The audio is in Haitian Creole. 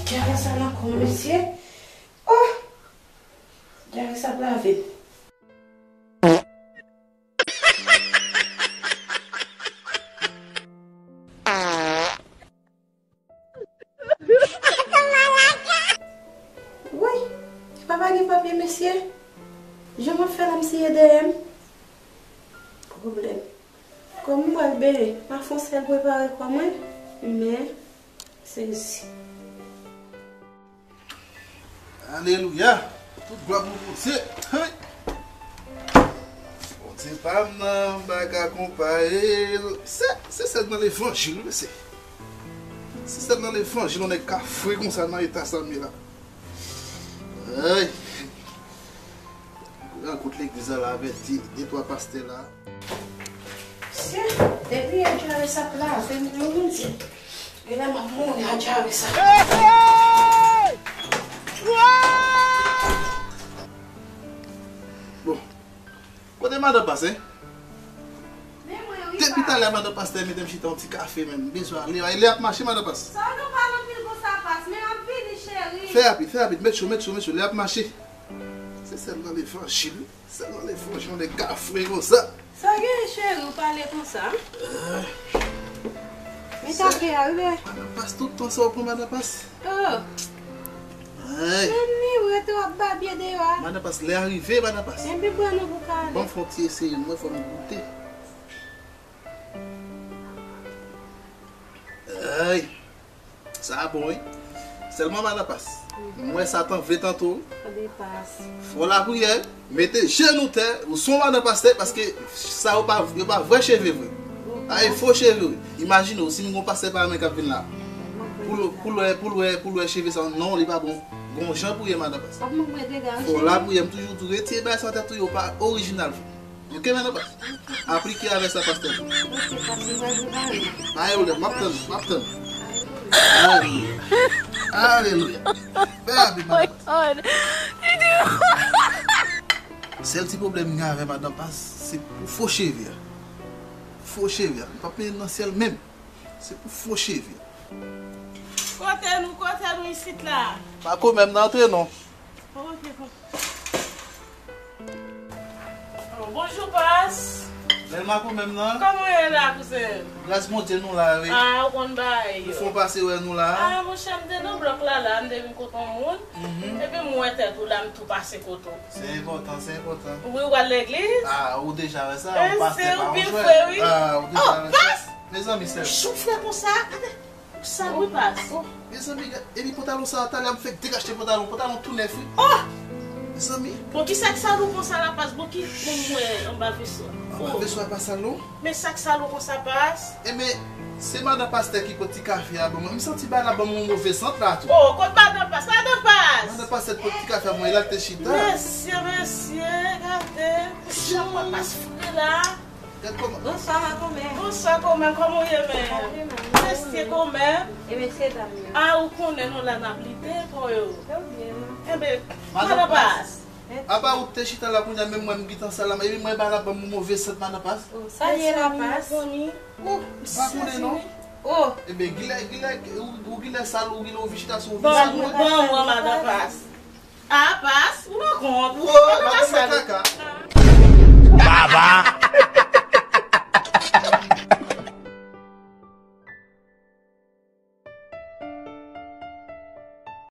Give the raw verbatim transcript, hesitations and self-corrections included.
Djare sa nan kò m, mesye. Oh! Djare sa ap lave m. Woy, epa pa gen papye, mesye. Jan m ap fè la, m siye dèyè m. Pwoblèm. Kòm m pral benyen, m a fè yon sèl prepare kò mwen, men sezi. Alelouya! Tout glwa pou Bondye! Hey! Bondye pa m nan, m pa ka konpare l. Se, se sèl nan levanjil, wi, mesye. Se sèl nan levanjil, yon nèg ka fre konsa nan eta sa m ye la. Ay! Kounye a, kout legliz la, la avèti de twa pastè la. Mesye, depi yè Djare sa ap lave m, non, Bondye. Genlè m ap mouri a Djare sa. Bon, kote madan Pas, en? Men mwen wi, depi talè madan Pas te mete m chita yon ti kafe, men m bezwen ale. Lè ap mache, madan Pas. Sa w gen pale anpil konsa, Pas, men m ap vini, cheri. Fè rapid, fè rapid, met cho, met cho, met cho, lè ap mache. Se sèl nan levanjil, wi. Sèl nan levanjil, yon nèg ka fre konsa. Sa gen, cheri, ou pale konsa? Men kafe a, wi, bè. Madan Pas, tout tan sa w pran madan Pas? Oh. Ay. Men ni w rete w ap babye deyò a. Madan Pas, lè a rive, madan Pas. Enben, ban nou pou kale. Ban m fè yon ti eseye, mwen fò m goute. Ay. Sa a bon, wi. Sèlman madan Pas. M wè Satan vle tante w. Tande Pas. Fò lapriyè, mete jenou tè, ou se yon madan pastè, paske sa yo pa, yo pa vrè cheve vre. Ay, fo cheve, wi. Imajine w, si m gon pastè pa mwen k ap vin la. Pou l, pou l wè, pou l wè, pou l wè cheve sa, non, li pa bon. Gon jan pou ye madan Pas. Fò lapriyè, m toujou di w, retire bagay sa nan tèt ou, yo pa orijinal vre. Ok, madan Pas. Aplike avè sa, pastè. Ok, pastè, m pral prepare. Pa gen pwoblèm, m ap tann, m ap tann. Alelouya. Alelouya. Fè rapid, madan Pas. Sèl ti pwoblèm m gen avè madan Pas, se pou fo cheve a. Fo cheve a. M p ap mennen l nan syèl menm. Se pou fo cheve a. Kote nou, kote nou isit la? Pa komè m nan, antre non. Ok, ok. Oh, bonjou, Pas. Bèl makomè m nan. Kòman w ye la, kouzen? Gras Bondye nou la, wi. Ah, ou konn bagay yo. Nou fon pase wè nou la. Ah, monchè, m te nan blòk la, la, m te vin kote yon moun. Mhm. Epi m wè tèt ou la, m tou pase kote w. Se enpòtan, se enpòtan. Wi, ou al legliz? Ah, ou deja wè sa, yon pastè pa yon jwèt. Ah, ou deja wè sa. Oh, Pas! Mezanmi, sè. Ou fè konsa? Gade. Sa wi, Pas. Oh, mezanmi, epi pantalon sa a, talè a m fèk dekachte pantalon, pantalon tou nèf, wi. Oh! Mezanmi. Bon, ki sa k sal ou konsa la, Pas? Bon, ki, bon, m wè anba veso a. Anba veso a pa sal, non. Men sa k sal ou konsa, Pas? Enben, se madan pastè ki pot ti kafe a ban mwen. M santi bagay la ban m yon move sant la tou. Oh, kot madan Pas? Madan Pas! Madan pastè t pot ti kafe a ban mwen, e la l te chita. Mesye, mesye, gade. Jan mwen Pas fre la. Gad kòman. Bonswa, makomè. Bonswa, komè, kòman w ye, men? Sa va, men. Mesye, komè. E mesye, dam yo. Ah, ou konnen nou la n ap lite pou yo. Yo byen, non. Enben, madan Pas. Apa ou te chita la kounye a, menm mwen m gentan sal la, epi mwen ba la ban m move sant, madan Pas. Oh, sa ye la, Pas? Oh, m pa konnen, non. Oh. Enben, gilè, gilè, ou, ou gilè sal, ou gilè ou vin chita sou ou vin sal mwen. Bon, bon, bon, madan Pas. Ah, Pas, ou nan kont. Ou nan sal. Baba.